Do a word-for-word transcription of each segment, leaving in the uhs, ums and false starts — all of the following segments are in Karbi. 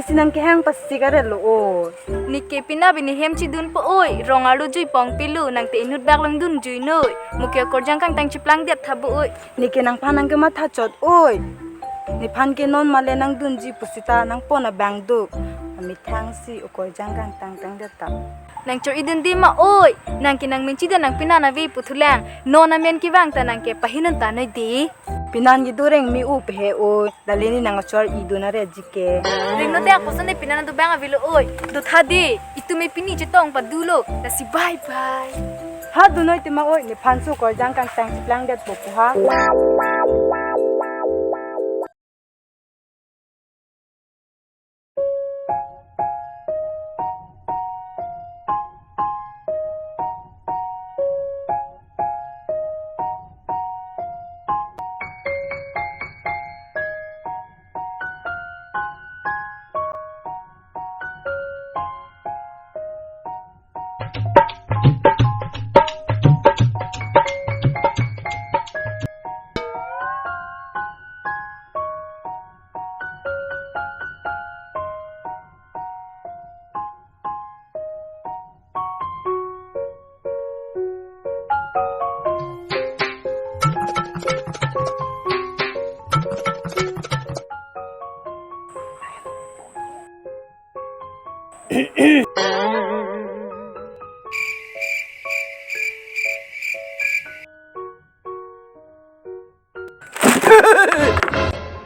Si nang kehang pasi karelo oi. Neke pina bini hem chidunpo oi. Rong arlo jui pong pilu, nangte inut bak longdun jui noi. Mo ke okorjang kangtang chiplangdet tha bo oi. Neke nangphan nangkematha chot oi. Nephan ke non male nangdunji pusita nangpon abang do. Amethang si okorjang kangtang tangdet ta. Nang chor-idunde ma oi. Nang ke nang menchi de nang pinan ave puthulang. Non amen kevang ta nang ke pahinun ta noi de. Pinan ke do reng mi up he oi. Dali ni nang chor-idun are jike. Ring no de akoson ne pinan do bang avelo oi. Do tha de. Itum me pini chetong padulo. Lasi bye bye. Ha do noi tema oi. Nephan so okorjang kangtang chiplangdet po ko ha.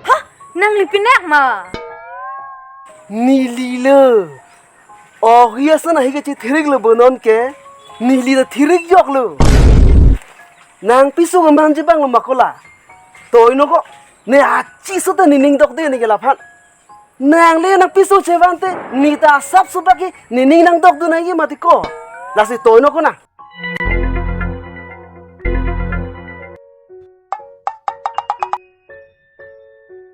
Ha, nangli pinak ma? Neli lo. Oh, hi ason ahi kachithirik lo bo non ke. Neli ta thirik jok lo. Nang piso kemanji bang lo ma ko la. Toi no ko. Ne achi so ta nening dokde ne ke laphan. Nang le nang piso chevan te, ne ta asap supak ke nening nangdokdun nangji mati ko. Lasi toi no ko nang.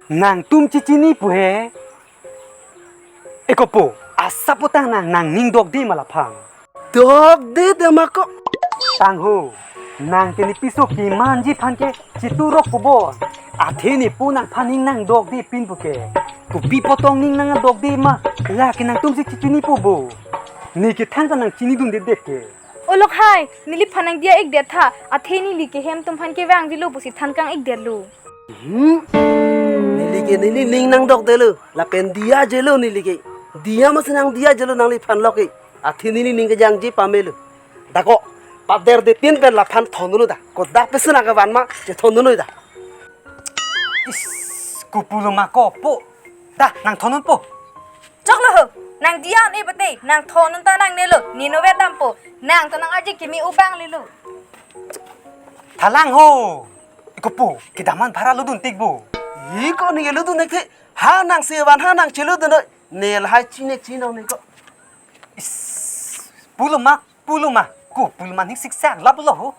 Nangtum chichini pu he. Eko po, asap po tang nang, nang ning dokde ma laphan. Dokde de ma ko. Tang ho, nang ke ne piso kemanji aphan ke chiturok pu bon. Athe ne pu nangphan ning nangdokde pin pu ke. Kopi potong ning nangdokde ma, la ke nangtum si chichini pu bo. Ne ke thangta nang chinidundedet ke. O lok hai, neliphan nangdiya-ikdet tha, athe neli ke hem atumphan kevang avelo pusi than kang-ikdetlo. Hmm? Neli ke neli ning nangdokdelo, lapen diyajelo neli ke. Diya masi nangdiyajelo nangliphan lok ke. Athe neli ning kejangje pamelo. Da ko, pader de pin pen laphan thondunlo da. Kodak pesen nangkevan ma, chethondunlo da. Is, kopulo ma ko po. Da, nangthondun po. Choklo ho, nangdiya-un-e pute, nangthondun ta nangnelo, ne no vet dampo, nang ta nang-arje kimi ubang lelo. Thalang ho, eko po, kedaman bhara lodun tik bo. Eko ne lodun tik the, ha nang sevan ha nang chelodun noi, ne lahai chinek chinong ne ko. Is, pulo ma, pulo ma, kopulo ma ning siksak lap lo ho.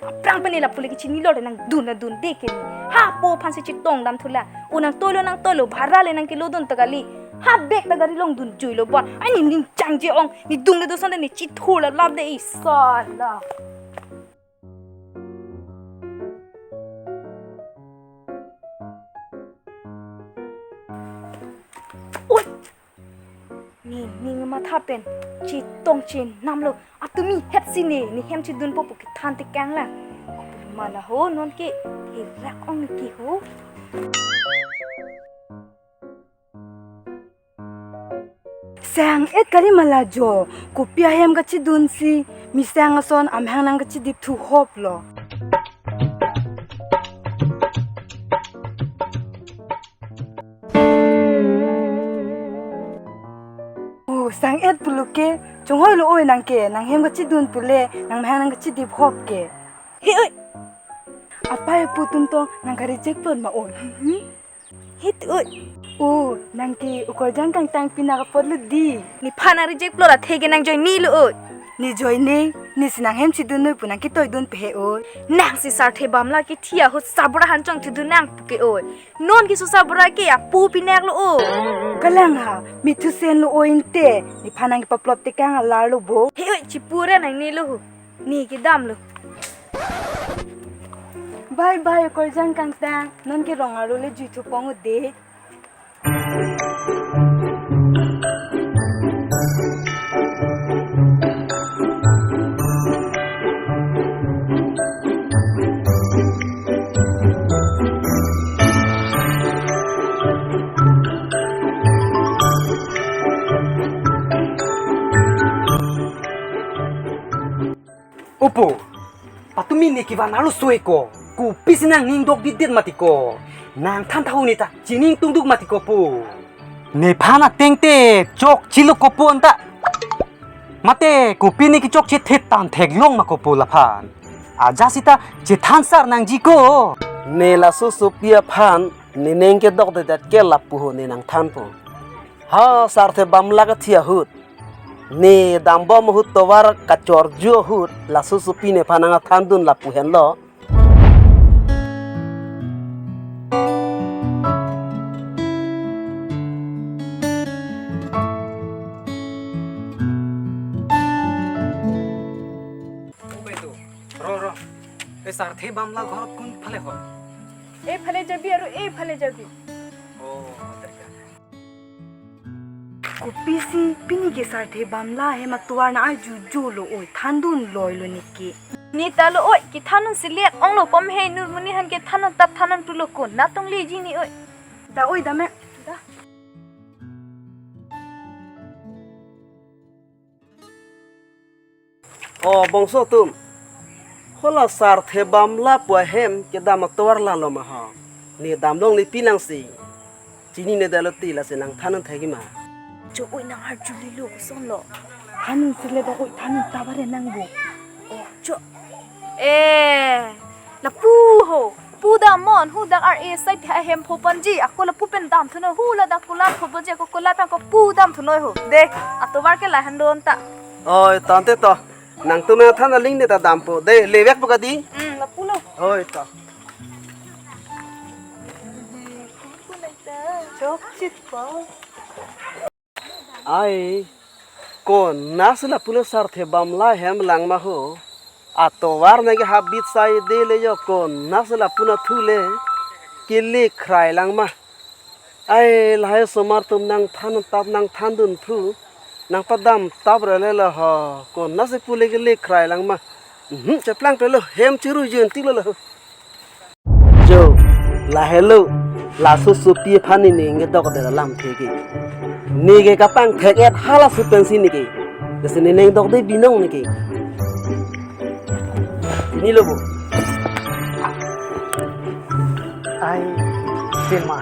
Aphrang pen ne lapu le kechinilo re nangdun nangdunde ke ne. Ha po aphan si chetong dam thu la. O nangtoilo nangtoilo bhara le nangkelodun ta kali. Ha bag ta gari along dunjuilo bon. Ai ne ning changje ong. Ne dungde do sonte ne chithurlap lap de oi sala. Oi. Ne ning matha pen chetong chenamlo. Atumi het si ne, ne hem chidunpo pu kethan tekang la. Mana ho non ke, herak ong ne ke ho. Sang-et kali ma la jo, kopi ahem kachidun si, mi sang ason amahang nangkachidip thu hop lo. O, sang-et pulo ke, chonghoi lo oi nang ke, nang hem kachidun pule, nang mahang nangkachidip hop ke. He oi! Apai apo atum tong nang ka-reject plot ma oi. Hmm? Hit oi. O, nang ke okorjang kangtang pina kapot lo di. Nephan nang reject plot athe ke nang join-elo oi. Ne joine, ne si nang hem chidun noi pu nang ketoidun pehe oi. Nang si Sarthe Bamla kethi ahut sabra hanchong thidun nang puke oi. Non ke su sabra ke apu pinak lo o. Kalang ha, mithu sen lo o inte. Nephan nang kepaplop tekang alar lo bo. He oi, chipure nang ne lo ho. Ne kedam lo. Bye bye, korjang kangtang. Non ke rong aro le jui thupong o de. Opo, patumi ne kevan arlo soi ko. Kopisi nang ning dok dit dit mati ko. Nang than thahu ne ta, chining tungduk mati ko po. Nephan ateng te chokche lo ko po anta. Mate kopi ne kechokche thet tan theklong ma ko po laphan. Aja sita chethan sar nangji ko. Ne laso sopi aphan, ne neng kedok det det ke lapu ho ne nang than po. Ha, Sarthe Bamla kethi ahut. Ne dambom ahut tovar kachorju ahut laso sopi nephan nang thandun lapu henlo. Ro, ro. E Sarthe Bamla ghor kun phale ho? Ephale jabi aru ephale jabi. Oh, terika. Kopisi pini ke Sarthe Bamla hem atovar nang arjuju lo oi, thandun loi lo neke. Ne ta lo oi, kethandun si let ong lo pom he, Nurmoni aphan kethandun tap thandun tu lo, konat tong leji ne oi. Da oi, da me. Da. O bongso atum. Hala Sarthe Bamla pu ahem kedam atovar lalo ma ho. Ne damlong ne pinang si. Chini ne dalo ti lasi nang thandun thekji ma. Cho oi, nang arju lilo koson lo. Thandun si le ba oi, thandun ta bare nang bo. O cho. Eh, lapu ho. Pu dam non, hu dak ar e sai phi ahem pho ponji, ako lapu pen dam thu noi, hu ladak kulat pho ponji, ako kulat ako pu dam thu noi ho. De, atovar ke lahan don ta. Oi, tante to. Nangtum nangthan aling ne ta dampo. De, levek po kadi? Hmm, lapu lo. Oi, to. Chokchit po. Ai, konatsi lapu le Sarthe Bamla hem lang ma ho. Atovar nang ke habit sai de le jo, konatsi lapu na thu le. Kele khrai lang ma. Ai, lahai osomar atum nang than tap nang thandun thu. Nang padam tap re le lo ho. Konatsi pu le kele khrai lang ma. Mhm, cheplang pe lo, hem churu jun ti lo lo. Jo, lahelo, laso sopi aphan ne neng kedok det alam theke. Ne ke kapangthek et halaso pensi ne ke. Lasi ne neng dok det binong ne ke. Ini lo bo. Ai, sema.